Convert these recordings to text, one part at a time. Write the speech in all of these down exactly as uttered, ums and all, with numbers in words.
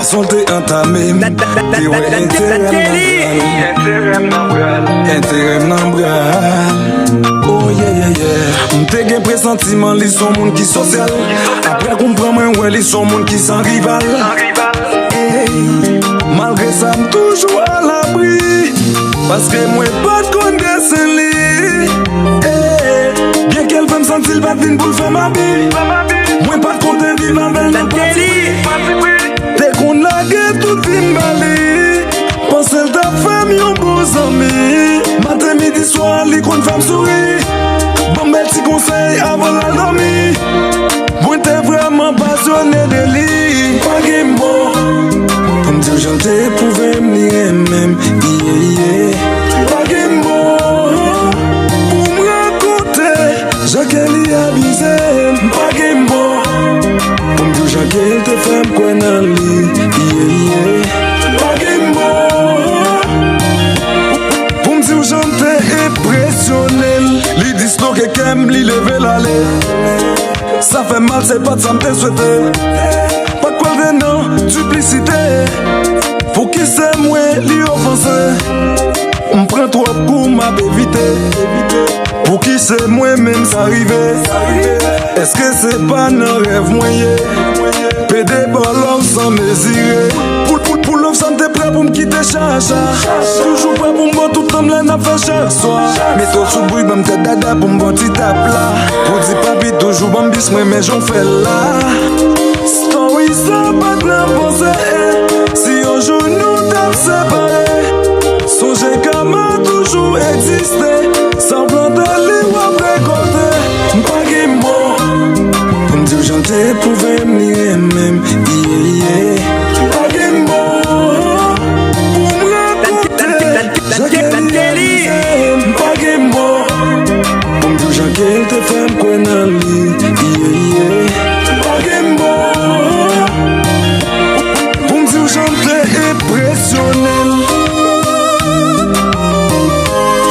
Fason l te antame m, te wè enterè m nan pral. Enterè m nan pral. Oh yeah, yeah, yeah. M te gen presantiman li s on moun ki sosyal. Apre kou m pran mwen wè li s on moun ki san rival. Ey, malgre sa m toujou alabri. Paske mwen pa t konn desen li. Ey, byenke l fè m santi l pa t vin pou l fè m abi. Mwen pa t konte viv avè l nan pati. Te konn lage tout vi m ba li. Panse l t ap fè m yon bon zanmi. Maten, midi, swa, li konn fè m souri. Ban m bèl ti konsèy avan l al dòmi. Mwen te vrèman pasyone de li. Pa gen mo pou m di w jan l te pwouve m li renmen m. Iye, iye. Pa gen mo pou m rakonte jan ke li abize m. Pa gen mo pou m di w jan ke l te fè m kwè nan li. Iye, iye. Pa gen mo pou m di w jan m te enpresyone l. Li disloke kè m, li leve l ale. Sa fè m mal, se pa t sa m te swete. Pa t kwè l te nan diplisite. Pouki se mwen li ofanse? M pran twòp kou, m ap evite. Pouki se mwen menm sa rive? Èske se pa nan rèv mwen ye? Pede ba w love san mezire. Pou, pou, pou love sa m te prè pou m kite chacha. Toujou prè pou m ba w tout tan m lè n ap fè chak swa. Mete w sou bri, ban m tèt dada pou m ba w ti tap la. Pou di papi toujou ban m bis mwen, men jan w fè l la. Story sa pa t nan panse. Si yon jou nou t ap separe, sonje kama toujou egziste. Sa w plante li w ap rekòlte. M pa gen mo pou m di w jan l te pwouve m li renmen m. Iye, iye. M pa gen mo pou m rakonte jan ke li abize m. M pa gen mo pou m di w jan ke l te fè m kwè nan li. Iye, iye. M pa gen mo pou m di w jan m te enpresyone l.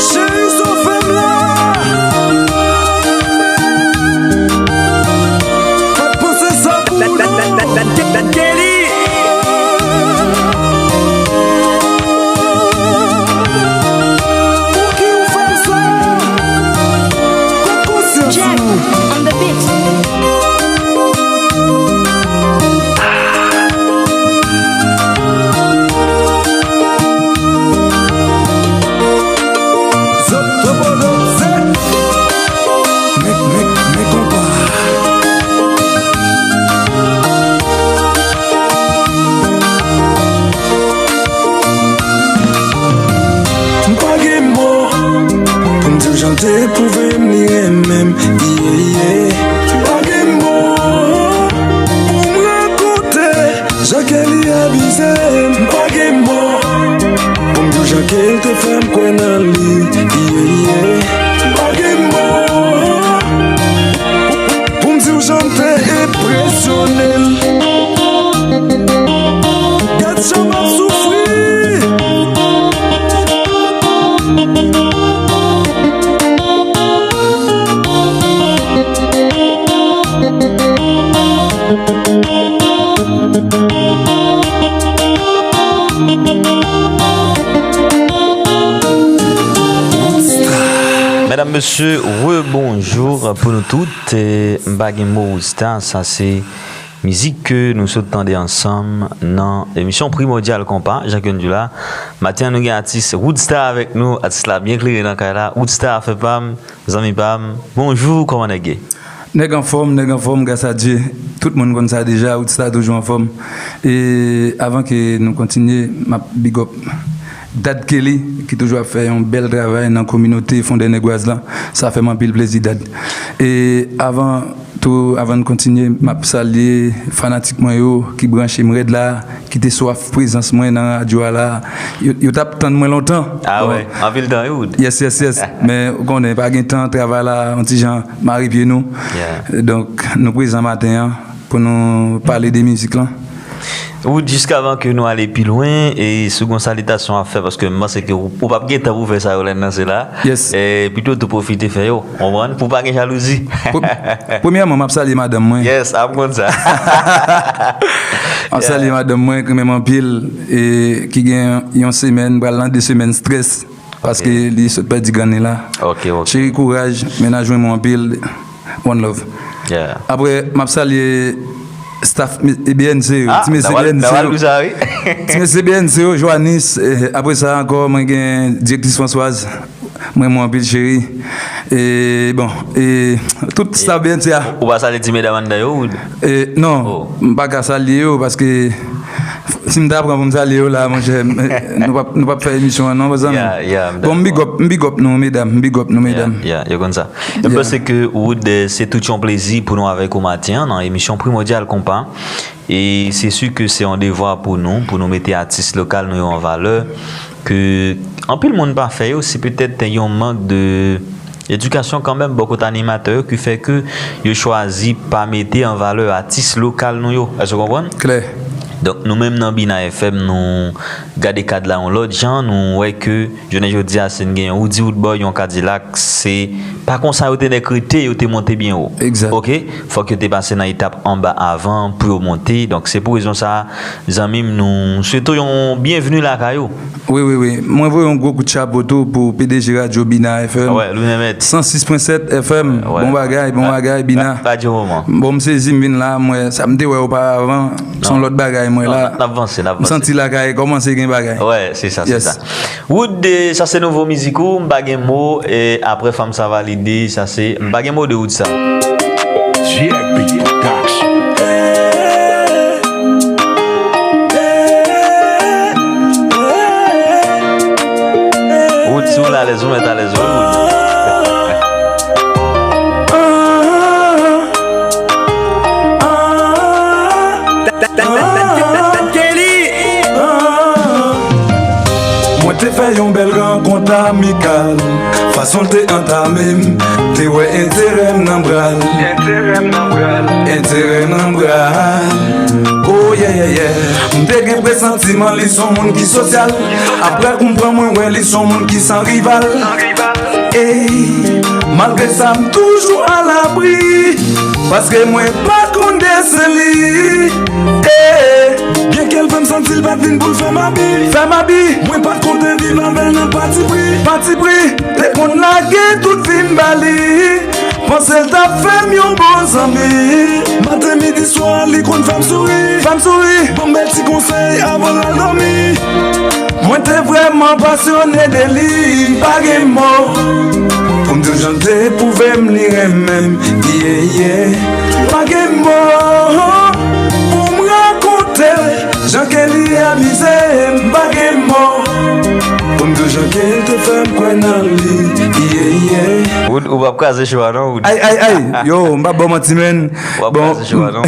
Cheri, sa w fè m la. Pa t panse sa pou nou. Pouki w fè m sa? Kot konsyans ou? Jack on the beat. Zòt twò bòdòm sèk. Men, men, men konpa. M pa gen mo pou m di w jan l te pwouve m li renmen m. Iye, iye. M pa gen mo pou m rakonte jan ke li abize m. M pa gen mo pou m di w jan ke l te fè m kwè nan li. Iye, iye. M pa gen mo pou m di w jan m te enpresyone l. Gad jan m ap soufri. Medam, mesye, rebonjou pou nou tout. E, m pa gen mo, Rood Star, sa se mizik ke nou sot tande ansanm nan emisyon Primòdyal Konpa, jan ke n di w la. Maten an, nou gen atis Rood Star avèk nou. Atis la byen klere nan kay la. Rood Star, afè pa m, zanmi pa m, bonjou, kòman nèg ye? Nèg anfòm, nèg anfòm, gras a Dye. Tout moun konn sa deja, Rood Star toujou anfòm. E avan ke nou kontinye, m ap big up Dad Kelly, ki toujou ap fè yon bèl travay nan kominote Fondè Nègwaz lan. Sa fè m anpil plezi, Dad. E avan tou, avan n kontinye, m ap salye fanatik mwen yo ki branche m rèd la, ki te swaf prezans mwen nan radyo a la. Yo, yo t ap tann mwen lontan. Ah bon, wè, anpil tan, wi, Rood. Yes, yes, yes. Men, ou konnen, pa gen tan, travay la, yon ti jan, mare pye nou. Yeah. Donk, nou prezan maten an pou nou pale de mizik lan. Wood, jiskavan ke nou ale pi lwen, e si w gen yon salitasyon a fè, paske m panse ke ou, ou p ap gen tan pou fè sa yo lè n lanse la. Yes. E pito tou pwofite fè yo, konprann, pou pa gen jalouzi. Pre- Premyèman, m ap salye madanm mwen. Yes, ap konn sa. M ap salye madanm mwen, ki renmen m anpil, e ki gen yon semèn, pral nan de semèn strès, paske li sot pèdi grann li la. Ok, ok. Cheri, kouraj, mennaj mwen, m renmen w anpil. One love. Yeah. Apre, m ap salye staff mi- e B N C yo, ti mesye B N C yo. Ti mesye B N C yo, Joannis, e, apre sa ankò, mwen gen direktris Françoise, mwen renmen w anpil cheri. E, bon, e, tout staff B N C a. Ou pa salye ti medam anndan yo, Wood? E, non, m pa ka salye yo, paske si m ta pran pou m salye yo la, monchè, m- nou p ap, nou p ap fè emisyon an, non, mezanmi. Yeah, yeah, m dakò. Bon, m big up, m big up nou, medam, m big up nou, medam. Yeah, yeah, yo konn sa. M panse ke Wood, eh, se tout yon plezi pou nou avèk ou maten an nan emisyon Primordial Konpa. E se si ke se yon devwa pou nou, pou nou mete atis lokal nou yo an valè, ke anpil moun pa fè yo, se petèt yon mank de edikasyon kanmenm bò kote animatè yo ki fè ke yo chwazi pa mete an valè atis lokal nou yo. Èske w konprann? Klè. Donk, nou menm nan Bina F M, nou gade kad la yon lòt jan, nou wè ke jounen jodi a, si n gen yon Woody Woodboy, yon Kadilak, se pa konsa yo te nèk rete, yo te monte byen wo. Egzak. Ok? Fòk yo te pase nan etap anba avan pou yo monte. Donk, se pou rezon sa a, zanmi m, nou swete w yon byenvni lakay ou. Wi, wi, wi. Mwen voye yon gwo kout chapo tou pou P D G radyo Bina F M. Wè, Louis Nemeth. San sis pwen sèt F M. Wè. Bon bagay, bon bagay, Bina. Radyo moman. Bon, m sezi, m vin la, m wè sa m te wè oparavan, se yon lòt bagay, m wè la. N ap vanse, n ap vanse. M santi lakay kòmanse gen bagay. Wè, se sa, se sa. Wood, sa se nouvo mizik ou, m pa gen mo, e apre Fanm Sa Valide, sa se, m pa gen mo de Wood sa. G F B Production. Wood, si w alèz, ou mèt alèz, wi, Wood. Mwen te fè yon bèl rankont amikal. Fason l te antame m, te wè enterè m nan bra l. Enterè m nan bra l. Enterè m nan bra l. Oh, yeah, yeah, yeah. M te gen presantiman li s on moun ki sosyal. Apre kou m pran, mwen wè li s on moun ki san rival. Ey, malgre sa, m toujou alabri. Paske mwen pa t konn desen li. Ey, byenke l fè m santi l pa t vin pou l fè m abi. Fè m abi. Mwen pa t konte viv avè l nan patipri. Patipri. Te konn lage tout vi m ba li. Panse l t ap fè m yon bon zanmi. Maten, midi, swa, li konn fè m souri. Fè m souri. Ban m bèl ti konsèy avan l al dòmi. Mwen te vrèman pasyone de li. M pa gen mo pou m di w jan l te pwouve m li renmen m. Yeah, yeah. M pa gen mo pou m rakonte jan ke li amize m. M pa gen mo pou m di w jan ke l te fè m kwè nan li. Yeah, yeah. Wood, ou p ap kraze cho a non, Wood. Ay, ay, ay. Yo, m p ap ba w manti, menn. W ap kraze cho a non.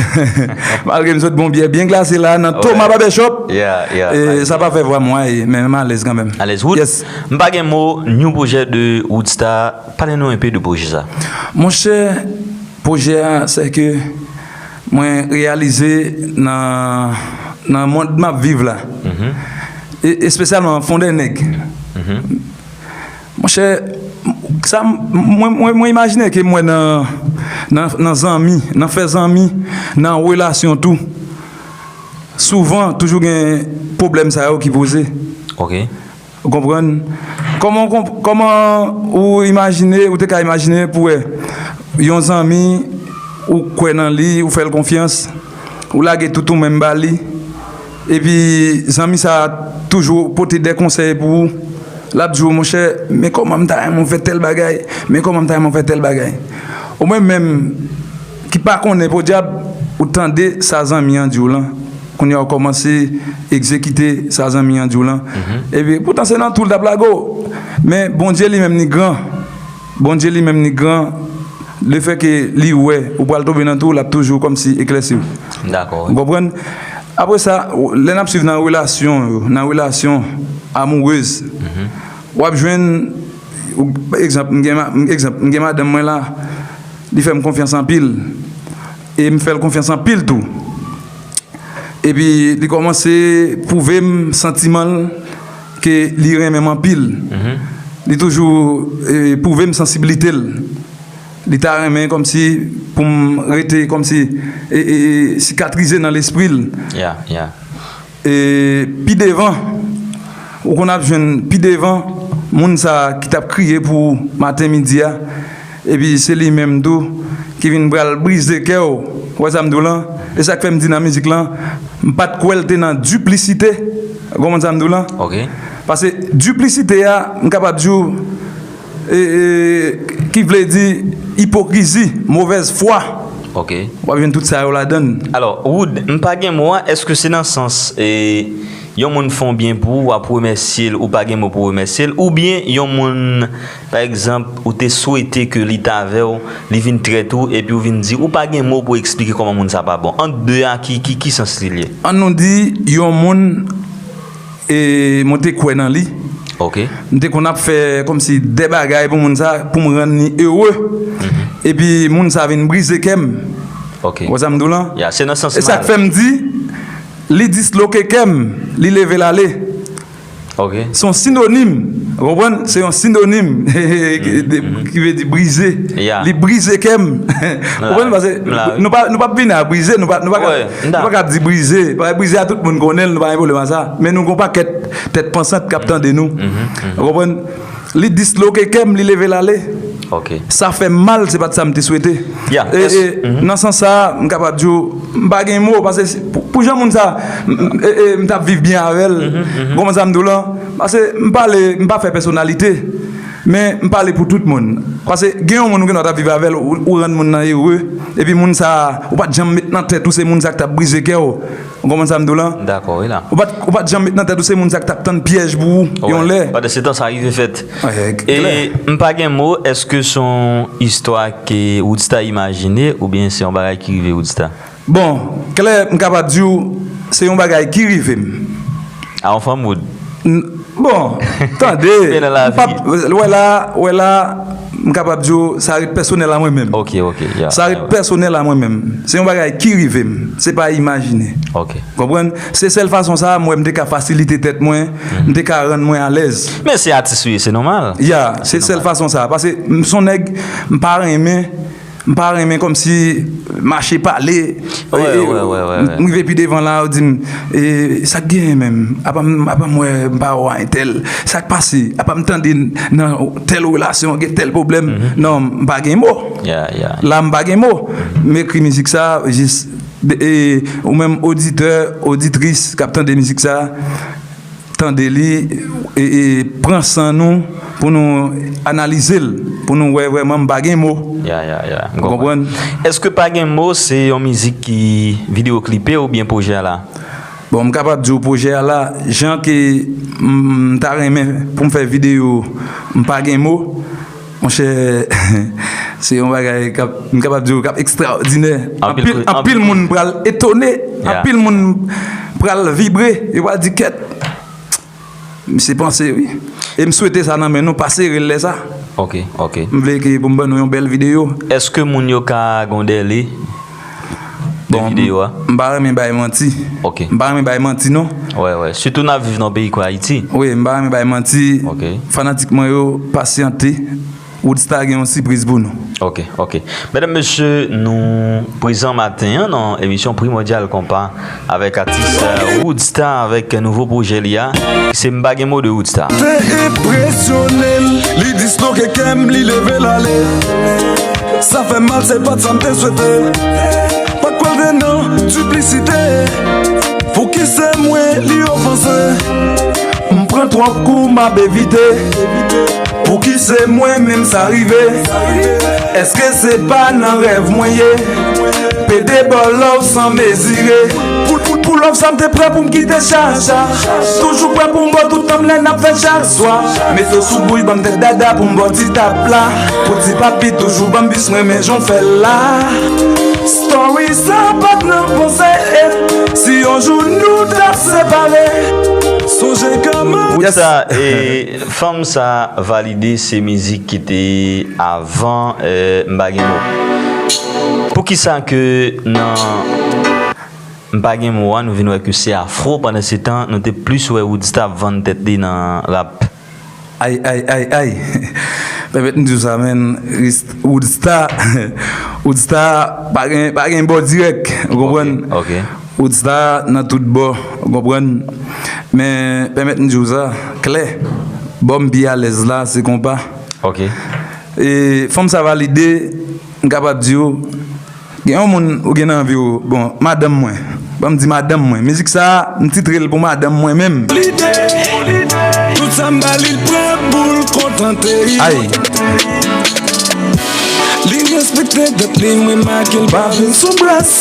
Malgre m sot bon byè byen glase la, nan Thomas Barbershop. Yeah, yeah. E sa pa fè vwa m waye, men m alèz kanmenm. Alèz, Wood. Yes. M pa gen mo, new pwojè de Wood Star. Pale nou enpe de pwojè sa. Monchè, pwojè a, se ke mwen reyalize nan, nan mond m ap viv la. Mhm. E, espesyalman Fondènèg. Mhm. Monchè, sa, mwen, mwen, mwen imajine ke mwen nan, nan, nan zanmi, nan fè zanmi, nan relasyon tou. Souvan, toujou gen pwoblèm sa yo ki poze. Ok. Ou konprann? Kòman, ou konp- kòman ou imajine, ou te ka imajine pou wè yon zanmi, ou kwè nan li, ou fè l konfyans, ou lage tout ou menm ba li, epi zanmi sa a toujou pote de konsèy pou ou, l ap di w, monchè, men kòman m ta renmen w fè tèl bagay, men kòman m ta renmen w fè tèl bagay. Ou menm menm ki pa konnen, podyab, ou tande sa zanmi an di w lan, kounye a w kòmanse egzekite sa zanmi an di w lan. Mhm. Epi, poutan se nan twou l t ap lage w. Men Bondye li menm li gran. Bondye li menm li gran. Lefètke li wè ou pral tonbe nan twou, l ap toujou kòmsi eklèsi w. Dakò, wi. Ou konprann? Apre sa, lè n ap swiv nan relasyon yo, nan relasyon amourez, mhm, w ap jwenn, ou, egzanp, m gen ma- m- egzanp, m gen madanm mwen la, li fè m konfyans anpil. E m fè l konfyans anpil tou. Epi li kòmanse pwouve m santiman l ke li renmen m anpil. Li toujou e, pwouve m sansiblite l. Li ta renmen kòmsi pou m rete kòmsi e, e, e, sikatrize nan lespri l. Yeah, yeah. E, pi devan, ou konn ap jwenn pi devan moun sa ki t ap kriye pou maten midi a, epi se li menm tou ki vin pral brize kè w. Ou wè sa m di w lan? E sa k fè m di nan mizik lan, m pa t kwè l te nan diplisite. Ou konprann sa m di w lan? Ok. Paske diplisite a, m kapab di w, e, e, ki vle di ipokrizi, movèz fwa. Ok. W ap jwenn tout sa yo ladan l. Alò, Wood, m pa gen mo a, èske se nan sans e, yon moun fè yon byen pou ou, w ap remèsye l, ou pa gen mo pou remèsye l, oubyen yon moun, pa egzanp, ou te swete ke li t avè w, li vin trèt ou, epi ou vin di, ou pa gen mo pou eksplike kòman moun sa pa bon. Ant de a, ki, ki, ki sans li ye? An nou di, yon moun e mwen te kwè nan li. Ok. M te konn ap fè kòmsi de bagay pou moun sa, pou m rann li ere. Epi moun sa vin brize kè m. Ok. Ou wè sa m di w lan? Ya, se nan sans E sa k mal. Fè m di, li disloke kè m, li leve l ale. Ok. Se yon sinonim. Ou konprann? Se yon sinonim de- ki vle di brize. Ya. Li brize kè m. Ou konprann? Paske M la, wi. Nou pa nou p ap vini a brize, nou pa nou pa ka Wè, m ta- nou pa ka di brize. Paske brize a tout moun konnen l, nou pa gen pwoblèm a sa. Men nou gon pakèt tèt pansant k ap tande nou. Ou konprann? Li disloke kè m, li leve l ale. Ok. Sa fè m mal, se pa t sa m te swete. Ya, E, yes. e, nan sans sa, m kapab di w, m pa gen mo, paske si- pou, pou jan moun sa, m, m, e, e, m t ap viv byen avè l. Konprann sa m di w lan? Paske m pale, m pa fè pèsonalite, men m pale pou tout moun. Paske gen yon moun ou gen dwa t ap viv avè l, ou, ou rann moun nan ere, epi moun sa, ou pa t janm met nan tèt ou se moun sa k t ap brize kè w. Ou konprann sa m di w lan? Dakò, wi la. Ou pa t, ou pa t janm met nan tèt ou se moun sa k t ap tann pyèj pou ou yon lè. Pandan se tan sa rive fèt. Wè, E klè. M pa gen mo, èske se yon istwa ke Woodstar imajine oubyen se yon bagay ki rive Woodstar? Bon, klè, m kapab di w, se yon bagay ki rive m. A yon fanm Wood. N- Bon, tande. Men nan lavi. M p ap- Wè la, wè la, m kapab di w, sa ret pèsonèl a mwen menm. Ok, ok, ya. Sa ret pèsonèl a mwen menm. Se yon bagay ki rive m. Se pa imajine. Ok. Konprann? Se sèl fason sa a, m wè m te ka fasilite tèt mwen, m te ka rann mwen alèz. Men se atis ou ye, se nòmal. Ya, se sèl fason sa a. Paske m se yon nèg, m pa renmen, m pa renmen kòmsi mache pale. Wè, E, e, wè, wè, wè, wè. M rive pi devan la, yo di m, e, sa k genyen menm? Apa m, apa m wè m pa wè entèl? Sa k pase? Apa m tande nan tèl relasyon gen tèl pwoblèm? Non, m pa gen mo. Ya, ya. La, m pa gen mo. M ekri mizik sa, jis, e, ou menm oditè, oditris k ap tande mizik sa, tande li, e, e, pran san nou pou nou analize l, pou nou wè vrèman m pa gen mo. Ya, ya, ya. M Ou konprann? Èske Pa Gen Mo se yon mizik ki videyo klipe oubyen pwojè a la? Bon, m kapab di w pwojè a la, jan ke m, m ta renmen pou m fè videyo, m pa gen mo. Monchè, se yon bagay k ap, m kapab di w k ap ekstraòdinè. Anpil Anpil, kou- anpil moun pral etone, Ya. Anpil moun pral vibre, yo pral di kèt. Misye panse wi. E m swete sa nan men nou, pa sere l lè sa. Ok, ok. M vle ke pou m ban nou yon bèl videyo. Èske moun yo ka gen yon dèle de Bon, videyo a? M pa renmen bay manti. Ok. M pa renmen bay manti non. Wè, wè. Sitou n ap viv nan peyi kwa Ayiti. Wi, m pa renmen bay manti. Ok. Fanatik mwen yo, pasyante. Woodstar gen yon sipriz pou nou. Ok, ok. Medam, mesye, nou prezan maten an nan emisyon Primòdyal Konpa avèk atis, euh, Woodstar avèk nouvo pwojè li a. Se M Pa Gen Mo de Woodstar. Te enpresyone l, li disloke kè m, li leve l ale. Sa fè m mal, se pa t sa m te swete. Pa kwè l te nan diplisite. Pouki se mwen li ofanse? M pran twòp kou, m ap evite. Pouki se mwen menm sa rive? Èske se pa nan rèv mwen ye? Pede ba w love san mezire. Pou, pou, pou love sa m te prè pou m kite chacha. Toujou prè pou m ba w tout tan m lè n ap fè chak swa. Mete w sou bouch, ban m tèt dada pou m ba w ti tap la. Pou di papi toujou ban m bis mwen men jan w fè l la. Story sa pa t nan panse, eh. Si yon jou nou t ap separe. Sonje kòman. Sa, e, fanm sa valide se mizik ki te avan, euh, M Pa Gen Mo. Poukisa ke nan M pa gen mo a, nou vin wè ke se afro, pandan se tan, nou te plis wè Roodsta ap vann tèt li nan rap. Ay, ay, ay, ay. Pèmèt m di w sa, menn. Roodsta, Roodsta pa gen, pa gen bò dirèk, ou konprann? Ok, ok. Roodsta nan tout bò, ou konprann? Men, pèmèt m di w sa, klè. Bò m pi alèz la, se konpa. Ok. E, fanm sa valide, m kapab di w, gen yon moun ou gen nan vi w, bon, madanm mwen. Ban m di madanm mwen. Mizik sa a, m titre l pou madanm mwen menm. Lide, tout sa m ba li, l pran pou l kontante li. Ay. Li respekte tèt li, m remake l pa vin sou bras.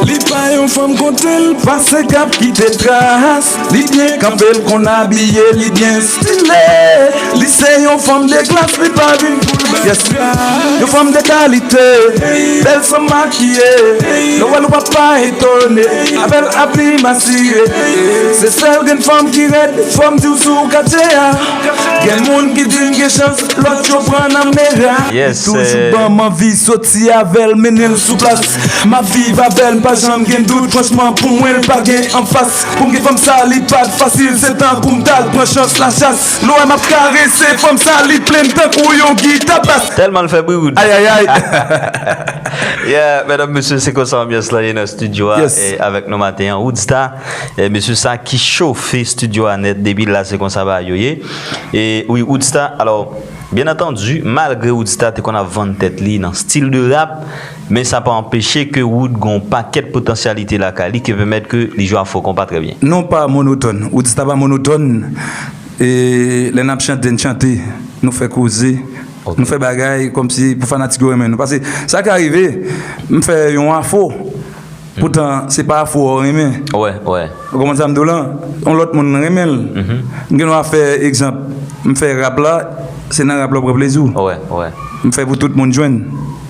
Li pa yon fanm kote l pase k ap kite tras. Li byen kanpe, l konn abiye, li byen stile. Li se yon fanm de klas, li pa vin pou l bèl. Yes. Yon fanm de kalite, bèl san makiye. Lè w wè l ou p ap pa etone. Avè l ap li m asire. Se sèl grenn fanm ki rèd, fò m di w sou katye a. Gen moun ki di m gen chans, lòt yo pran nan mera. Yes, li toujou ban m anvi soti avè l, mennen l sou plas. M ap viv avè l, m pa janm gen dout, franchman, pou mwen, l pa gen anfas. Pou m gen fanm sa, li pa t fasil, se tankou m t al pran chans lachas. Lè w wè m ap karese fanm sa, li plen tankou yon gita bas. Tèlman l fè bri, Wood. Ay, ay, ay. Yeah, medam, mesye, se konsa anbyans lan ye nan estidyo a, yes, e avèk nou maten an, Roodsta. E mesye sa ki chofe estidyo a nèt, depi la, se konsa bagay yo ye. E wi, Roodsta, alò, byen antandi, malgre Roodsta te konn ap vann tèt li nan stil de rap, men sa pa anpeche ke Wood gon pakèt potansyalite lakay li ki pèmèt ke li jwe afro konpa trè byen. Non, pa monotòn. Roodsta pa monotòn. E lè n ap chante, n chante. Nou fè koze. Ok. Nou fè bagay kòmsi pou fanatik yo renmen nou. Paske sa ka rive, m fè yon afro. Poutan, se pa afro w renmen. Wè, wè. Ou konprann sa m di w lan? Yon lòt moun renmen l. Mhm. M gen dwa fè egzanp, m fè rap la, se nan rap la w pran plezi w. Wè, wè. M fè pou tout moun jwenn.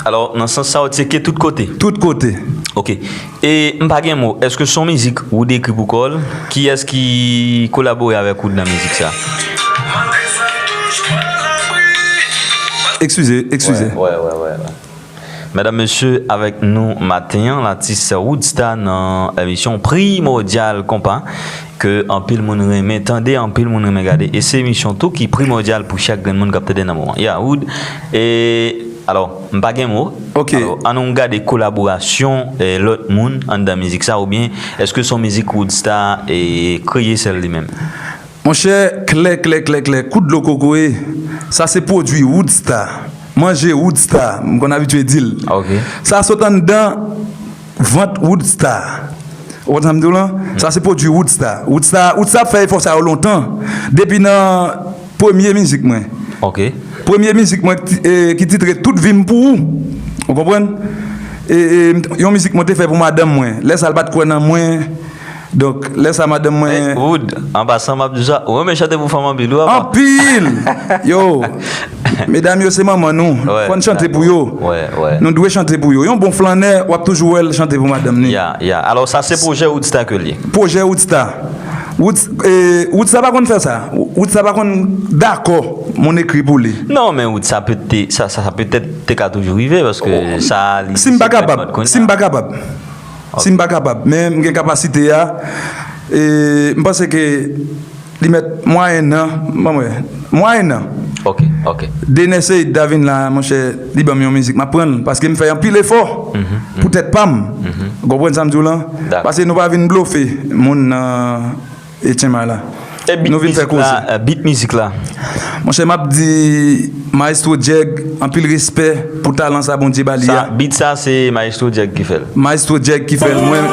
Alò, nan sans sa, w tcheke tout kote? Tout kote. Ok. E m pa gen mo, èske se yon mizik Wood ekri pou kò l? Kiyès ki kolabore avèk Wood nan mizik sa? Eskize, eskize. Wè, wè, wè, wè. Medam, mesye, avèk nou maten an, latis Roodsta nan emisyon Primòdyal Konpa, ke anpil moun renmen tande, anpil moun renmen gade. E se emisyon tou ki primòdyal pou chak grenn moun k ap tande nan moman. Ya, Wood, e, alò, m pa gen mo. Ok. Alò, ann nou gade kolaborasyon, e, lòt moun anndan mizik sa, oubyen èske se yon mizik Roodsta, e, kreye sèl li menm? Monchè, klè, klè, klè, klè, kou dlo kokoye, sa se pwodui Roodsta. Manje Roodsta, m konn abitye di l. Ok. Sa sot anndan vant Roodsta. Ou konn sa m di w lan? Sa se pwodui Roodsta. Roodsta, Roodsta ap fè efò sa yo lontan. Depi nan premye mizik mwen. Ok. Premye mizik mwen ki ti-, e, ki titre Tout vi m pou ou. Ou konprann? E, e, yon mizik mwen te fè pou madanm mwen. Lè sa l pa t kwè nan mwen. Donk, lè sa madanm mwen. Hey, Wood, an pasan, m ap di w sa, ou renmen chante pou fanm anpil, wi, apa? Anpil! Yo, medam yo se manman nou. Wè, fò n chante pou yo. Wè, wè. Nou dwe chante pou yo. Yon bon flannè, w ap toujou wè l chante pou madanm ni. Ya, ya. Alò, sa se pwojè Roodsta ke l ye. Pwojè Roodsta. Rood-, e, Roodsta pa konn fè sa. Roodsta pa konn dakò moun ekri pou li. Non, men Wood, sa pete, sa, sa, sa petèt te ka toujou rive, paske sa, li, si m pa kapab, si m pa kapab. Si m pa kapab, men m gen kapasite a, e, m panse ke li mèt mwayennan, ban mwen, mwayennan. Ok, ok. Dener Seid ta vin la, monchè, li ban m yon mizik, m ap pran l, paske m fè anpil efò pou tèt pa m. Ou konprann sa m di w lan? Dakò. Paske nou pa vin blofe moun nan Etchenma la. E bit mizik la, e, bit mizik la. Monchè, m ap di Maestro Djèg, anpil respè pou talan sa Bondye ba li a. Sa, bit sa, se Maestro Djèg ki fè l. Maestro Djèg ki fè l, mwen.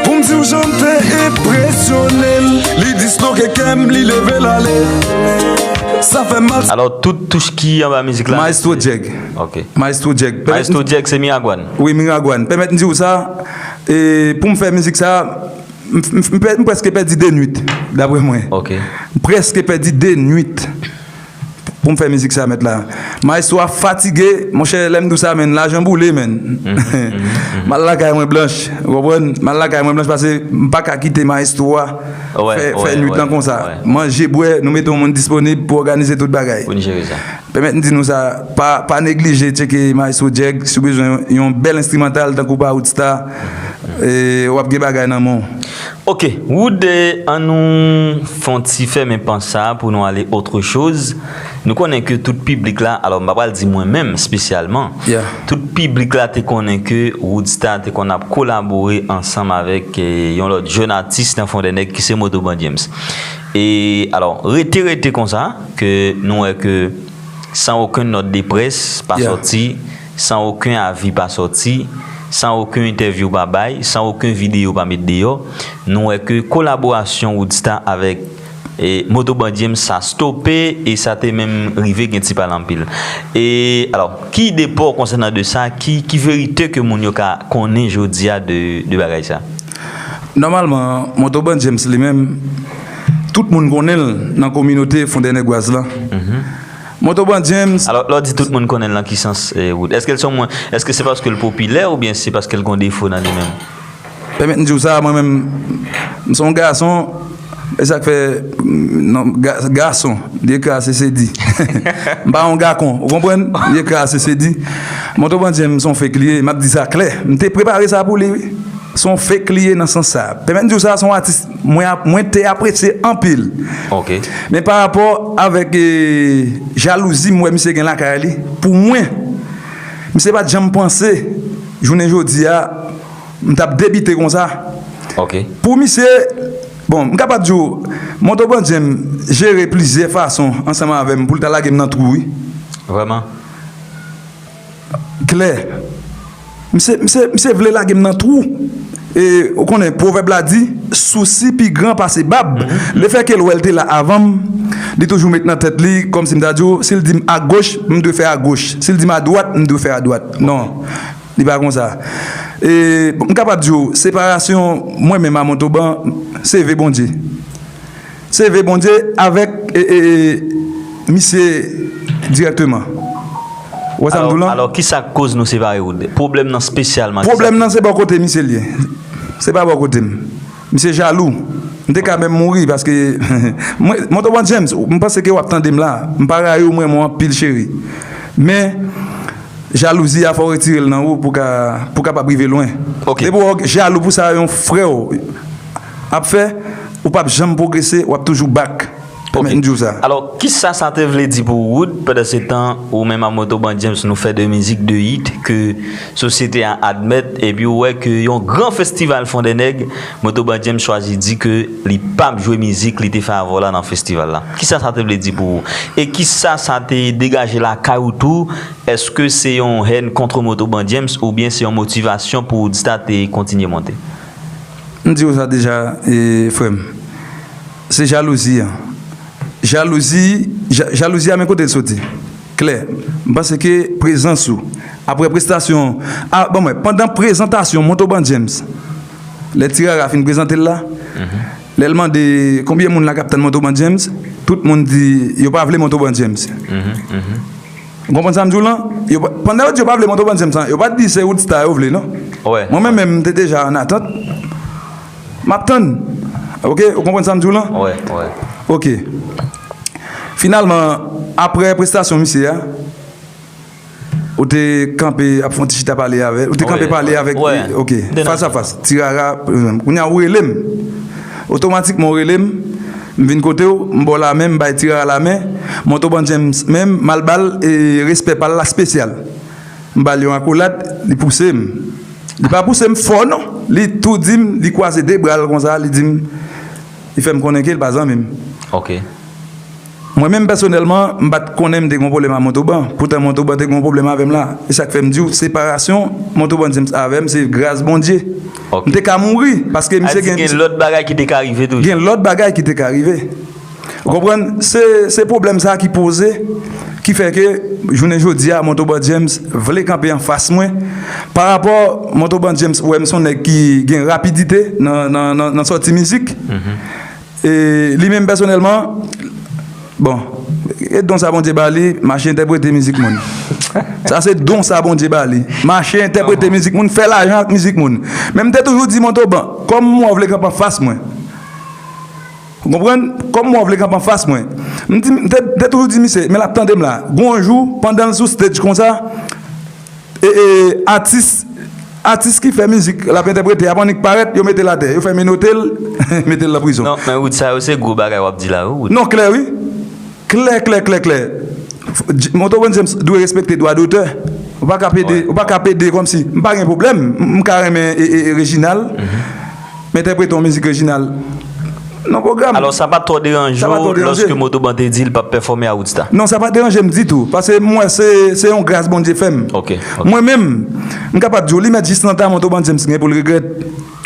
Pou m di w jan m te enpresyone l, li disloke kè m, li leve l ale. Sa fè mal. Alò, tout touch ki anba mizik la, Maestro Djèg. Ok. Maestro Djèg. Maestro Djèg, se Miragwàn. Wi, Miragwàn. Pèmèt m di w sa, e, pou m fè mizik sa, M, m, m pè-, m prèske pèdi de nuit, daprè mwen. Ok. M prèske pèdi de nuit pou m fè mizik sa, mèt la. Maestro a fatige, monchè, lè m di w sa, menn, lajan boule, menn. M al lakay mwen blanch, ou konprann? M al lakay mwen blanch, paske m pa ka kite maestro a fè, fè nuit lan konsa. Manje, bwè, nou mete yon moun disponib pou òganize tout bagay. Pou n jere sa. Pèmèt m di nou sa, pa, pa neglije tcheke Maestro Djèg, si w bezwen yon, yon bèl enstrimantal tankou pa Roodsta, E w ap gen bagay nan men w. Ok, Wood, eh, an nou fè yon ti fèmen pans sa a pou nou ale autre chose. Nou konnen ke tout piblik la, alò m pa pral di mwen menm espesyalman, Yeah. tout piblik la te konnen ke Wood Star te konn ap kolabore ansanm avèk, eh, yon lòt jèn atis nan Fondènèg ki se Motoban James. E alò, rete, rete konsa, ke nou wè ke san okenn nòt de près pa Yeah. sòti, san okenn avi pa sòti, san okenn entèvyou pa bay, san okenn videyo pa met deyò, nou wè ke kolaborasyon Wood Star avèk, eh, Motoban James sa stope e sa te menm rive gen ti pale anpil. E alò, ki ide pa w konsènan de sa? Ki, ki verite ke moun yo ka konnen jodi a de, de bagay sa? Nòmalman, Motoban James li menm, tout moun konnen l nan kominote Fondènègwaz lan. Motoban James. Alò, lè w di tout moun konnen l nan ki sans, eh, Wood? Èske l se yon moun, èske se paske l popilè oubyen se paske l gen defo nan li menm? Pèmèt m di w sa, mwen menm, m se yon gason, e sa k fè, m, non, ga-, gason, li ekri a se se di. M pa yon gakon, ou konprann? Li ekri a se se di. Motoban James se yon fake li ye, m ap di sa klè. M te prepare sa pou li, wi. Se yon fake li ye nan sans sa. Pèmèt m di w sa, se yon atis mwen ap-, mwen te apresye anpil. Ok. Men pa rapò avèk, eh, jalouzi m wè misye gen lakay li, pou mwen, misye pa t janm panse, jounen jodi a, m t ap debite konsa. Ok. Pou misye, bon, m kapab di w, Motoban James jere plizyè fason ansanm avè m pou l ta lage m nan twou, wi. Vrèman? Klè. Misye, misye, misye vle lage m nan twou. E, ou konnen, pwovèb la di, sousi pi gran pase bab. Lefètke l wè l te la avan m, li toujou met nan tèt li, kòmsi m ta di w, si l di m agoch, m dwe fè agoch. Si l di m adwat, m dwe fè adwat. Non, li pa konsa. E, m kapab di w, separasyon mwen menm a Motoban, se ve Bondye. Se ve Bondye avèk, e, e, e, misye dirèkteman. Ou wè sa m di w lan? Alò, kisa k koz nou separe, Wood? Pwoblèm nan espesyalman, kisa Pwoblèm nan se bò kote misye l ye. Se pa bò kote m. Misye jalou. M te ka menm mouri paske mwen, Motoban James, m panse ke w ap tande m la. M pa rayi w, m renmen w anpil, cheri. Men, jalouzi a, fò w retire l nan ou pou ka, pou w kapab rive lwen. Ok. Depi w jalou pou sa yon frè w ap fè, ou p ap janm pwogrese, w ap toujou back. Pèmèt m di w sa. Alò, kisa sa te vle di pou Wood pandan se tan ou menm ak Motoban James nou fè de mizik, de hit ke sosyete a admèt, epi ou wè ke yon gran festival Fondènèg, Motoban James chwazi di ke li p ap jwe mizik li te fè avè w la nan festival la? Kisa sa te vle di pou ou? E kisa sa te degaje lakay ou tou? Èske se yon hèn kont Motoban James oubyen se yon motivasyon pou Wood Star te kontinye monte? M di w sa deja, e, frè m. Se jalouzi an. Jalouzi, ja-, jalouzi a, men kote l soti. Klè. M panse ke prezans ou, apre prestasyon, a, bon, mwen, pandan prezantasyon Motoban James, lè Ti Rara fin prezante l la, lè l mande konbyen moun la k ap tann Motoban James, tout moun di yo pa vle Motoban James. Ou konprann sa m di w lan? Yo pa, pandan yo di yo pa vle Motoban James lan, yo pa t di se Wood Star yo vle, non. Mwen menm, menm, m te deja an atant. M ap tann. Ok, ou konprann sa m di w lan? Ok. Finalman, apre prestasyon misye a, ou te kanpe ap fè yon ti chita pale avè l. Ou te kanpe pale avèk, ok, fas a fas. Ti Rara, kounye a ou rele m. Otomatikman ou rele m, m vin kote w, m ba w lamen, m bay Ti Rara lamen. Motoban James menm, m al ba l, e, respè pa l la espesyal. M ba l yon akolad, li pouse m. Li pa pouse m fò non. Li tou di m, li kwaze de bra l konsa, li di m, li fè m konnen ke l pa zanmi m. Ok. Mwen menm pèsonèlman, m pa t konnen m te gen yon pwoblèm ak Motoban. Poutan Motoban te gen yon pwoblèm avè m la. E sa k fè m di w, separasyon Motoban James avè m, se gras Bondye. M te ka mouri, paske misye gen lòt bagay ki te ka rive toujou. Gen lòt bagay ki te ka rive. Ou konprann? Se, se pwoblèm sa ki poze, ki fè ke jounen jodi a, Motoban James vle kanpe anfas mwen. Pa rapò Motoban James wè m se yon nèg ki gen rapidite nan, nan, nan, nan sòti mizik. E li menm pèsonèlman, bon, e don sa Bondye ba li, mache entèprete mizik moun. Sa se don sa Bondye ba li. Mache entèprete mizik moun, fè lajan ak mizik moun. Men m te toujou di Motoban, kòm mwen w vle kanpe anfas mwen. Ou konprann? Kòm mwen w vle kanpe anfas mwen. M di, m te, m te toujou di misye, men l ap tande m la. Gon jou, pandan l sou stage konsa, e, e, atis Atis ki fè mizik l ap entèprete, avan nèg parèt, yo mete l atè, yo fè menote l, mete l nan prizon. Non, men Wood, sa yo se gwo bagay w ap di la, wi, Wood. Non, klè wi. Klè, klè, klè, klè. Moto Brand James dwe respekte dwa dotè. Ou pa ka pede, ou pa ka pede kòmsi. M pa gen pwoblèm. M ka renmen e, e, e Reginald. M entèprete yon mizik Reginald. Nan pwogram. Alò, sa pa t twò deranje w lòske Moto Brand te di l p ap pèfòme a Woodstar? Non, sa pa deranje m ditou. Paske m wè se, se yon gras Bondye fè m. Ok, ok. Mwen menm, m kapab di w, li mèt jis nan ta Moto Brand James gen pou l regrèt.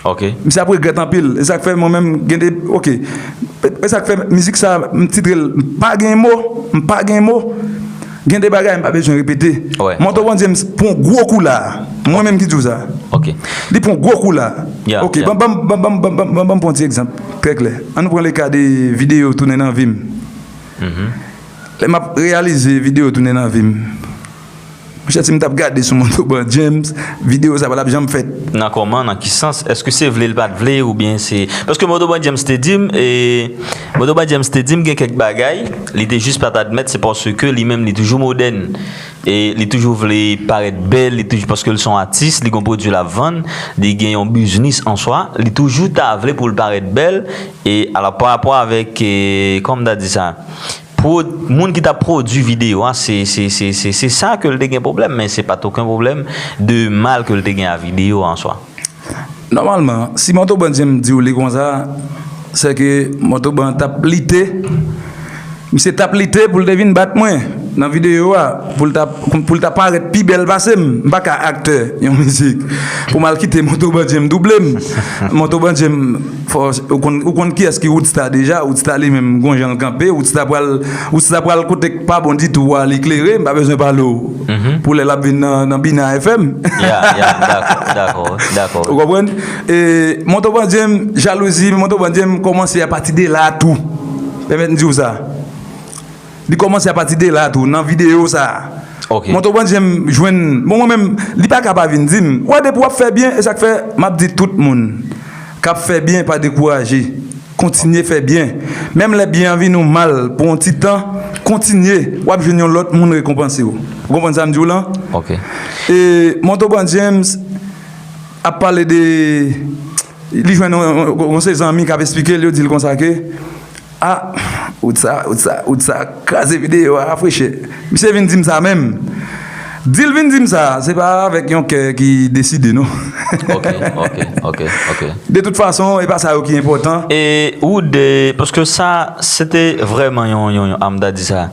Ok. Misye ap regrèt anpil. E sa k fè mwen menm gen de, ok. E sa k fè mizik sa, m titre l, m pa gen mo, m pa gen mo. Gen de bagay m pa bezwen repete. Moto Brand James pran gwo kou la. Mwen menm ki di w sa. Ok. Li pran gwo kou la. Ok, ban m pran ti egzanp trè klè. Ann nou pran le ka de videyo Tounen nan vi m. Lè m ap reyalize videyo Tounen nan vi m. Monchè, si m t ap gade sou Moto Brand James, videyo sa pa t ap janm fèt. Nan kòman, nan ki sans? Èske se vle l pa t vle oubyen se. Paske Moto Brand James te di m, e, Moto Brand James te di m gen kèk bagay, li te jis pa t admèt, se paske li menm li toujou modèn. E li toujou vle parèt bèl, li toujou, paske l se yon atis, li gen yon pwodui l ap vann, li gen yon biznis an swa, li toujou ta vle pou l parèt bèl, e alò pa rapò avèk, e, kòman m ta di sa? Pwo, moun ki t ap pwodui videyo a, se, se, se, se, se sa ke l te gen pwoblèm, men se pa t okenn pwoblèm de mal ke l te gen a videyo a an swa. Nòmalman, si Moto Brand James di w li konsa, se ke Moto Brand t ap lite, misye t ap lite pou l te vin bat mwen nan videyo a, pou l t ap, pou l t ap parèt pi bèl pase m. M pa ka aktè yon mizik pou m al kite Moto Brand James double m. Moto Brand James, fò, ou konn, ou konn kiyès ki Woodstar deja, Woodstar li menm gon jan l kanpe, Woodstar pral, Woodstar pral kote k pa bon ditou a, li klere, m pa bezwen pale w. Pou lè l ap vin nan, nan Bina F M. Ya, ya, dakò, dakò, dakò. Ou konprann? E, Moto Brand James, jalouzi, Moto Brand James kòmanse apati de la tou. Pèmèt m di w sa. Li kòmanse apati de la tou, nan videyo sa. Ok. Moto Brand James jwenn, bon, mwen menm, li pa ka pa vin di m. Ou wè, depi w ap fè byen, e sa k fè, m ap di tout moun k ap fè byen, pa dekouraje. Kontinye fè byen. Menm lè byen an vin ou mal pou yon ti tan, kontinye, w ap jwenn yon lòt moun rekonpanse w. Ou konprann sa m di w lan? Ok. E, Moto Brand James ap pale de, li jwenn yon, yon, yon, yon se zanmi k ap esplike l, yo di l konsa ke, a, Woodstar, Woodstar, Woodstar kraze videyo a, frechè. Misye vin di m sa menm. Di l vin di m sa, se pa avèk yon kè ki deside, non. Ok, ok, ok, ok. De tout fason, e pa sa yo ki enpòtan. E ou de, paske sa, se te vrèman yon, yon, yon, a m ta di sa,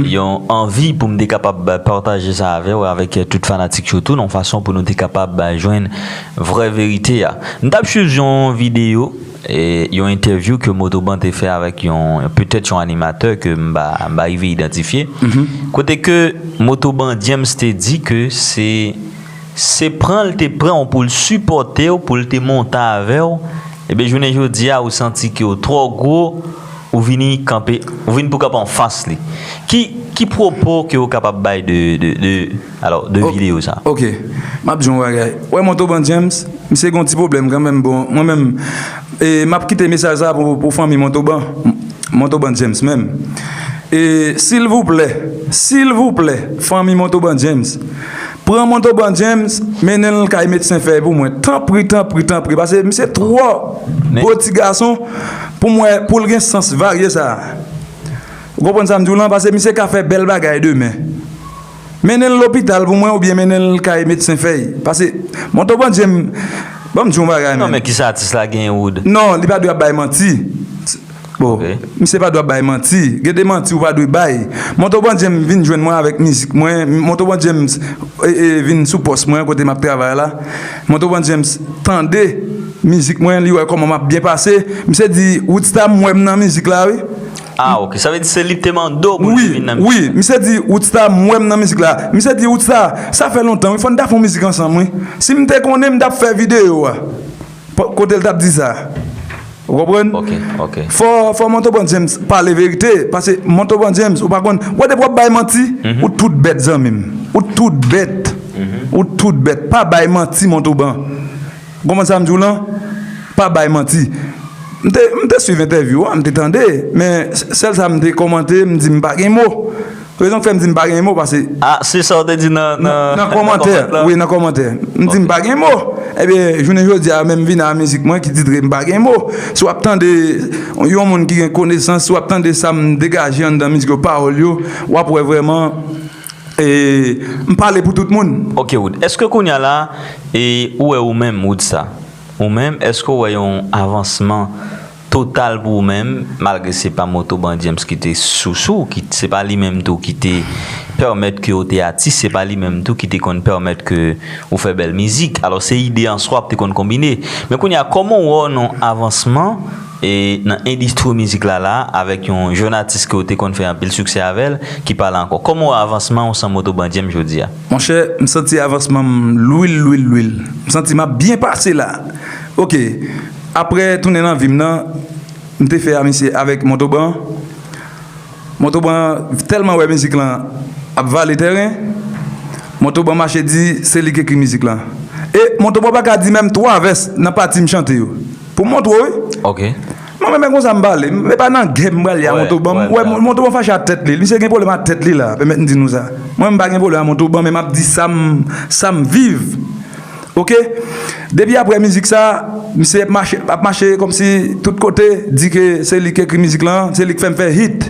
yon anvi pou m te kapab pataje sa avè w, avèk tout fanatik yo tou, nan fason pou nou te kapab jwenn vrè verite a. M t ap swiv yon videyo, e, yon entèvyou ke Moto Brand te fè avèk yon, petèt yon animatè ke m pa, m pa rive idantifye. Kote ke Moto Brand James te di ke se, se pran l te pran w pou l sipòte w, pou l te monte avè w. Ebyen, jounen jodi a, ou santi ke w twò gwo, ou vini kanpe, ou vin pou kanpe anfas li. Ki, ki pwopo ke w kapab bay de, de, de, alò, de videyo sa? Ok. M ap di w yon bagay. Wè Moto Brand James, misye gen yon ti pwoblèm kanmenm, bon, mwen menm, e, m ap kite mesaj sa pou, pou fanmi Moto Brand, Moto Brand James menm. E, silvouplè, silvouplè, fanmi Moto Brand James, pran Moto Brand James, mennen l kay medsen fèy pou mwen. Tanpri, tanpri, tanpri. Paske misye twò gwo ti gason pou mwen, pou l gen sans varye sa. Ou konprann sa m di w lan? Paske misye ka fè bèl bagay demen. Mennen l lopital pou mwen oubyen mennen l kay medsen fèy. Paske Moto Brand James, ban m di w yon bagay, menm. Non, men kisa atis la genyen, Wood? Non, li pa dwe ap bay manti. Bon, misye pa dwe ap bay manti. Gen de manti ou pa dwe bay. Moto Brand James vin jwenn mwen avèk mizik mwen. Moto Brand James, e, e, vin sou pòs mwen kote m ap travay la. Moto Brand James tande mizik mwen, li wè kòman m ap byen pase. Misye di, Woodstar, m wè m nan mizik la, wi. Ah, ok. Sa vle di se li ki te mande w pou l te vin nan mizik la? Wi, wi. Misye di, Woodstar, m wè m nan mizik la. Misye di, Woodstar, sa fè lontan, wi. Fò n ta fè yon mizik ansanm, wi. Si m te konnen, m t ap fè videyo a. Kote l t ap di sa. Ou konprann? Ok, ok. Fò, fò Moto Brand James pale verite. Paske Moto Brand James, ou pa konn. Wè, depi w ap bay manti, ou tout bèt, zanmi m. Ou tout bèt. Ou tout bèt. Pa bay manti, Moto Brand. Ou konprann sa m di w lan? Pa bay manti. M te, m te swiv entèvyou a, m te tande, men sèl sa m te kòmante, m di m pa gen mo. Rezon k fè m di m pa gen mo, paske Ah, se sa w te di nan nan nan kòmantè, wi, nan kòmantè. M di m pa gen mo. Ebyen, jounen jodi a, menm vin a mizik mwen ki titre m pa gen mo. Si w ap tande yon moun ki gen konesans, si w ap tande sa m degaje anndan mizik yo, pawòl yo, w ap wè vrèman e, m pale pou tout moun. Ok, Wood. Èske kounye a la, e, ou wè ou menm, Woodsta? Ou menm, èske w wè yon avansman total pou ou menm, malgre se pa Motoban James ki te sou sou, ki se pa li menm tou ki te pèmèt ke w te atis, se pa li menm tou ki te konn pèmèt ke ou fè bèl mizik. Alò, se ide an swa w te konn konbine. Men kounye a, kòman w wè w nan avansman e nan endistri mizik la la avèk yon jèn atis ke w te konn fè anpil siksè avè l ki pa la ankò? Kòman w wè avansman w san Motoban James jodi a? Monchè, m santi avansman m lwil, lwil, lwil. M santi m ap byen pase la. Ok, apre tounen nan vi m nan, m te fè amistye avèk Motoban. Motoban tèlman wè mizik lan ap vale tèren, Motoban mache di se li k ekri mizik lan. E Motoban pa ka di menm twa vès nan pati m chante yo. Pou m montre w, wi. Ok. Mwen menm e konsa m pale. M e pa nan gè m prale a Motoban. M wè Motoban fache ak tèt li. Misye gen pwoblèm ak tèt li la. Pèmèt m di nou sa. Mwen m pa gen pwoblèm ak Motoban, men m ap di sa m sa m viv. Ok? Depi apre mizik sa, misye ap mache, ap mache kòmsi tout kote, di ke se li k ekri mizik lan, se li k fè m fè hit.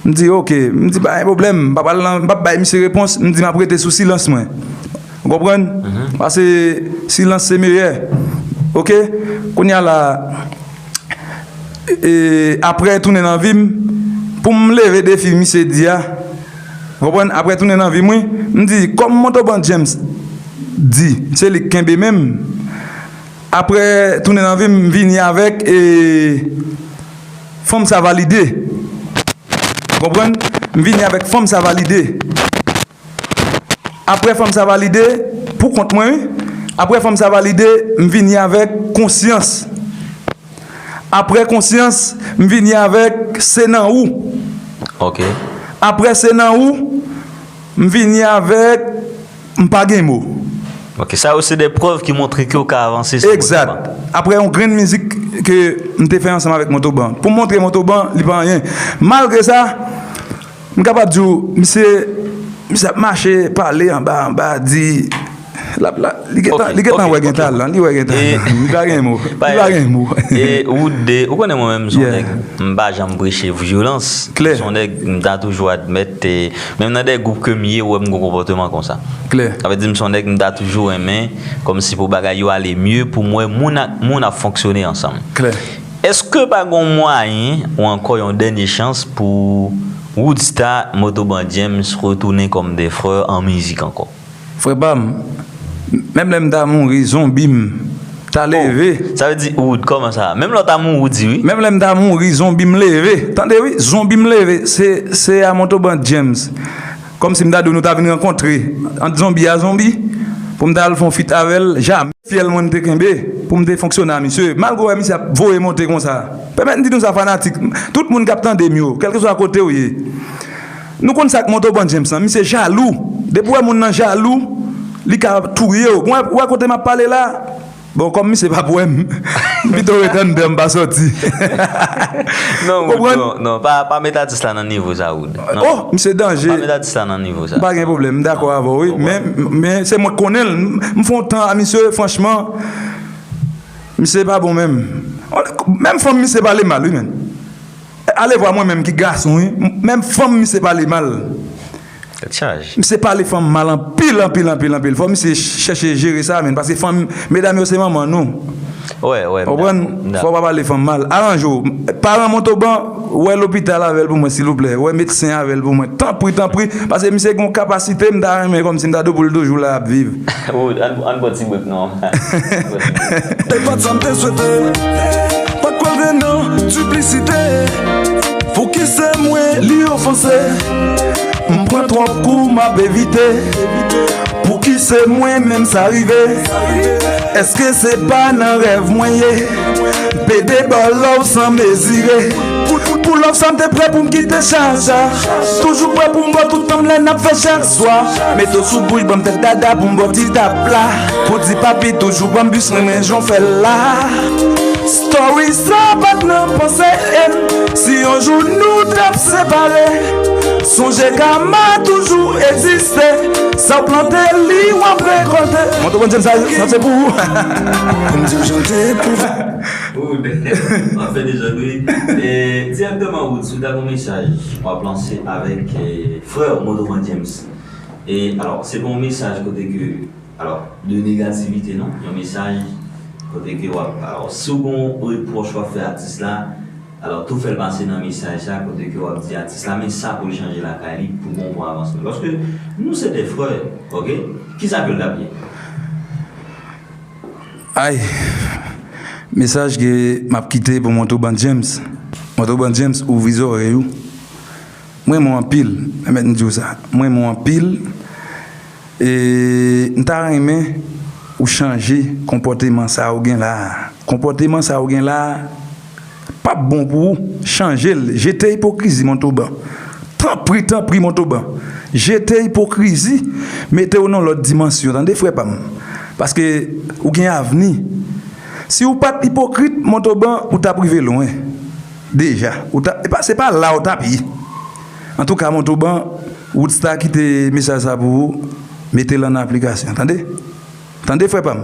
M di ok, m di pa gen pwoblèm, m pa pral nan, m p ap bay misye repons, m di m ap rete sou silans mwen. Ou konprann? Paske silans se meyè. Ok? Kounye a la, e, apre tounen nan vi m, pou m leve defi misye di a, ou konprann? Apre tounen nan vi m, wi, m di, kòm Motoban James di, se li k kenbe men m. Apre tounen nan vi m, m vini avèk, e, Fanm sa valide. Ou konprann? M vini avèk Fanm sa valide. Apre Fanm sa valide, pou kont mwen, wi. Apre Fanm sa valide, m vini avèk Konsyans. Apre Konsyans, m vini avèk Se nan ou. Ok. Apre Se nan ou, m vini avèk M pa gen mo. Ok, sa yo se de prèv ki montre ke w ka avanse san Motoban. Egzat. Apre yon grenn mizik ke m te fè ansanm avèk Motoban. Pou m montre Motoban, li pa anyen. Malgre sa, m kapab di w, misye, misye ap mache, pale anba, anba, di, l ap, la, li gentan, li gentan wè gen talan, li wè gen talan. Li pa gen mo. Li pa gen mo. E Wood de, ou konnen mwen menm, m se yon nèg, m pa janm preche vyolans. M se yon nèg, m ta toujou admèt, e, menm nan de gwoup ke m ye, ou wè m gen yon konpòteman konsa. Klè. Sa vle di m se yon nèg m ta toujou renmen, kòmsi pou bagay yo ale mye, pou m wè moun ak moun ap fonksyone ansanm. Klè. Èske pa gen yon mwayen, ou ankò yon dènye chans pou Woodsta, Motoban James retounen kòm de frè an mizik ankò? Frè pa m, menm lè m ta mouri, zonbi m ta leve. Sa vle di, Wood, kòman sa? Menm lè w ta mouri, w di wi. Menm lè m ta mouri, zonbi m leve. Tande wi, zonbi m leve. Se, se a Motoban James. Kòmsi m ta di w nou ta vin rankontre ant zonbi a zonbi, pou m ta al fè yon feat avè l, jamè. Fyèl mwen m te kenbe, pou m te fonksyone a misye. Malgre w wè misye ap voye monte konsa. Pèmèt m di nou sa, fanatik, tout moun k ap tande m yo, kèlkeswa kote w ye. Nou konn sa k Motoban James lan, misye jalou. Depi w wè moun nan jalou, li ka touye w. Ou wè, ou wè kote m ap pale la? Bon, kòm misye p ap wè m, m pito ret anndan, m pa sòti. Non, Wood, non, non, pa, pa met atis la nan nivo sa, Wood. Non. Oh, misye danje. Pa met atis la nan nivo sa. M pa gen pwoblèm, m dakò avè w, wi. Men, men se mwen k konnen l. M, m fè yon tan a misye, franchman, misye pa bon menm. Menm fanm misye pale mal, wi, menn. Alevwa mwen menm ki gason, wi. Menm fanm misye pale mal. Tèt chaje. Misye pale fanm mal anpil, anpil, anpil, anpil. Fò misye chèche jere sa, menn, paske fanm, medam yo se manman nou. Wè, wè, m dakò. Konprann? Fò w pa pale fanm mal. Aranje w. Paran Motoban, wè lopital avè l pou mwen, silvouplè. Wè medsen avè l pou mwen. Tanpri, tanpri. Paske misye gen yon kapasite, m ta renmen kòmsi m ta di w pou l toujou la ap viv. Wood, ann, ann pran ti brek non. E pa t sa m te swete. Pa t pral gen nan diplisite. Pouki se mwen li ofanse? M pran twòp kou m ap evite. Pouki se mwen menm sa rive? Èske se pa nan rèv mwen ye? Pede ba w love san mezire. Pou, pou, pou love sa m te prè pou m kite chaja. Toujou prè pou m ba w tout tan m lè n ap fè chak swa. Mete w sou bouch, ban m tèt dada pou m ba w ti tap la. Pou di papi toujou ban m bis, renmen jan w fè l la. Story sa pa t nan panse m. Si yon jou nou t ap separe, Sonje kama toujou egziste. Sa w plante, li w ap rekòlte. Mwen tou konn di m sa, sa se pou ou. Pou m di w chante pou Wood, w ap fè dezòd, wi. E, direktèman, Wood, si w ta gen yon mesaj w ap lanse avèk, e, frè w, Motoman James. E, alò, se pa yon mesaj kote ke, alò, de negativite, non. Yon mesaj kote ke w ap, alò, si w gen yon repwòch w ap fè atis la, alò, tou fè l pase nan mesaj sa, kote ke w ap di atis la, men sa pou l chanje lakay li, pou bon, pou avansman. Paske nou se de frè, oke? Kisa ke l t ap ye? Ay, mesaj ke m ap kite pou Motoban James. Motoban James, ouvri zòrèy ou. Mwen renmen w anpil, pèmèt m di w sa. Mwen renmen w anpil. E m ta renmen ou chanje konpòteman sa ou gen la a. Konpòteman sa ou gen la a p ap bon pou ou. Chanje l. Jete ipokrizi, Motoban. Tanpri, tanpri, Motoban. Jete ipokrizi. Mete w nan lòt dimansyon, tande, frè pa m. Paske ou gen avni. Si ou pa t ipokrit, Motoban, ou t ap rive lwen. Deja. Ou ta, e pa, se pa la ou t ap ye. Antouka, Motoban, Woodstar kite mesaj sa pou ou, mete l an aplikasyon, tande? Tande, frè pa m?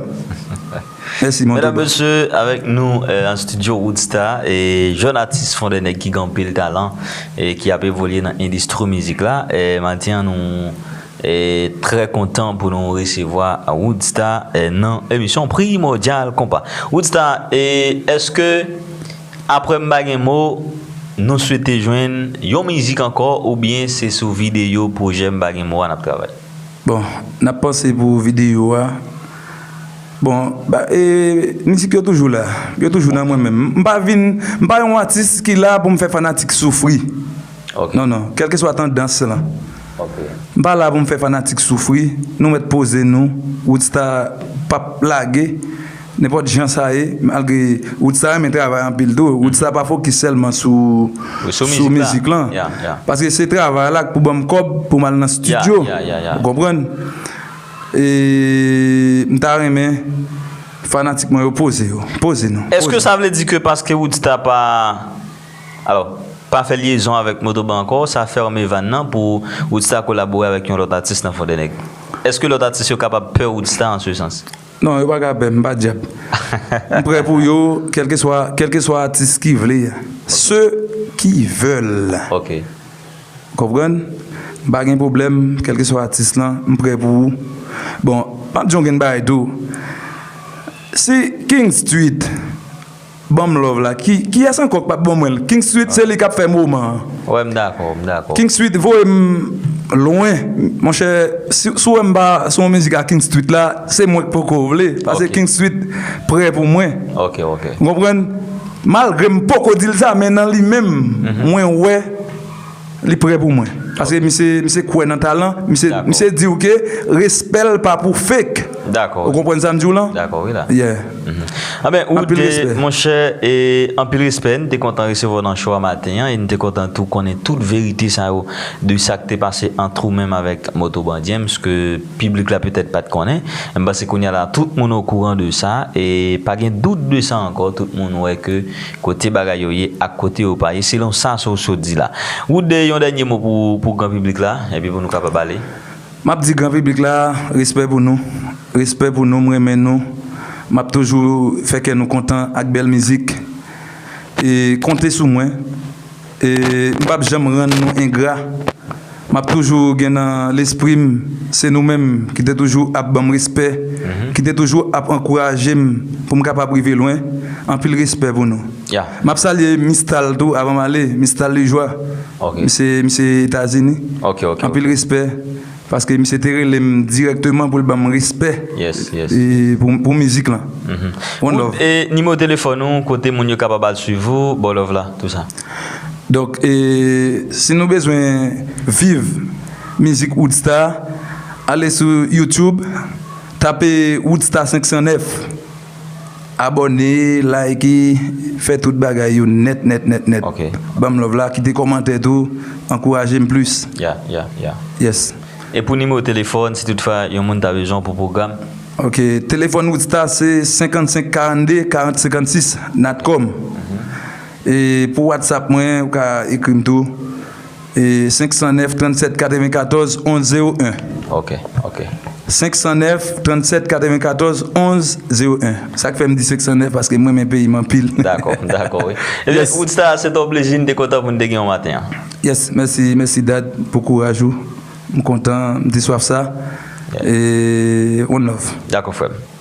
Mèsi, Motoban. Medam, mesye, avèk nou, e, an estidyo Woodstar, e jèn atis Fondènèg ki gen anpil talan, e ki ap evolye nan endistri mizik la. E maten an, nou, e, trè kontan pou nou resevwa Woodstar, e, nan emisyon Primòdyal Konpa. Woodstar, e, èske Apre M Pa Gen Mo, nou swete jwenn yon mizik ankò oubyen se sou videyo pwojè M Pa Gen Mo a n ap travay? Bon, n ap panse pou videyo a. Bon, ba, e, mizik yo toujou la. Yo toujou nan mwen menm. M pa vin, m pa yon atis ki la pou m fè fanatik soufri. Ok. Non, non. Kèlkeswa tandans lan. Ok. M pa la pou m fè fanatik soufri. Nou mèt poze nou. Woodstar p ap lage. Nenpòt jan sa ye, malgre Woodstar renmen travay anpil tou. Woodstar pa fokis sèlman sou, wi, sou sou mizik la. Mizik lan. Ya, ya. Paske se travay la k pou ban m kòb pou m al nan estidyo. Ya, ya, ya, ya. Ou konprann? E m ta renmen fanatik mwen yo poze yo. Poze nou. Èske sa vle di ke paske Woodstar pa, alò, pa fè lyezon avèk Motoban ankò, sa fèmen vann nan pou Woodstar kolabore avèk yon lòt atis nan Fondènèg? Èske lòt atis yo kapab pè Woodstar an se sans? Non, yo pa ka pè m, m pa dyab. M prè pou yo, kèlkeswa, kèlkeswa atis ki vle. Ceux qui veulent. Ok. Konprann? M pa gen pwoblèm, kèlkeswa atis lan, m prè pou ou. Bon, m ap di yon grenn bagay tou. Si King Street ban m love la, ki, kiyès ankò k p ap ban mwen l? King Street, se li k ap fè moman an. Wè, m dakò, m dakò. King Street voye m lwen. Monchè, si, si w wè m pa sou yon mizik a King Street la, se mwen k poko vle. Paske, ok, King Street prè pou mwen. Ok, ok. Ou konprann? Malgre m poko di l sa, men nan li menm, mhm, mwen wè li prè pou mwen. Paske misye, misye kwè nan talan, misye, dakò, misye di w ke respè l pa pou fake. Dakò. Ou konprann sa m di w lan? Dakò, wi la. Yeah. Mhm. Anben, ou te, anpil respè, monchè, e anpil respè. Nou te kontan resevwa w nan show a maten an, e nou te kontan tou konnen tout verite sa yo de sa k te pase ant ou menm avèk Motoban James, ke piblik la petèt pa t konnen. M panse kounye a la, tout moun okouran de sa, e pa gen dout de sa ankò, tout moun wè ke kote bagay yo ye ak kote yo pa ye, selon sa Soso di la. Wood, yon dènye mo pou, pou gran piblik la, epi pou nou kapab ale. M ap di gran piblik la, respè pou nou. Respè pou nou, m renmen nou. M ap toujou fè kè nou kontan ak bèl mizik. E konte sou mwen. E m p ap janm rann nou engra. M ap toujou gen nan lespri m, se nou menm ki te toujou ap ban m respè, mhm, ki te toujou ap ankouraje m pou m kapab rive lwen. Anpil respè pou nou. Ya. M ap salye Mistal tou, avan m ale, Mistal Lijwa. Ok. Misye, misye Etazini. Ok, ok, anpil, ok, respè. Paske misye te rele m dirèkteman pou l ban m respè, yes, yes, e pou, pou mizik lan. Mhm. One love. E nimewo telefòn ou, kote moun yo kapab al swiv ou, ba w love la, tou sa. Donk, e, si nou bezwen viv mizik Woodstar, ale sou YouTube, tape Woodstar senk san nèf. Abòne, like, fè tout bagay yo nèt, nèt, nèt, nèt. Ok. Ban m love la, kite kòmantè tou, ankouraje m plis. Ya, ya, ya. Yes. E pou nimewo telefòn, si toutfwa yon moun ta bezwen w pou pwogram? Ok, telefòn Woodstar se senkannsenk karannde karant senkannsis, natcom. Mhm. E pou WhatsApp mwen, ou ka ekri m tou. E senk san nèf, tranntsèt, katrevenkatòz, onz, zewo en. Ok, ok. Senk san nèf, tranntsèt, katrevenkatòz, onz, zewo en. Sa k fè m di senk san nèf, paske mwen renmen peyi m anpil. Dakò, dakò, wi. Ebyen, Yes. Woodstar, se t on plezi n te kontan pou n te gen yon maten an. Yes, mèsi, mèsi Dad pou kouraj ou. M kontan, m te swaf sa. E one love. Dakò, frè m.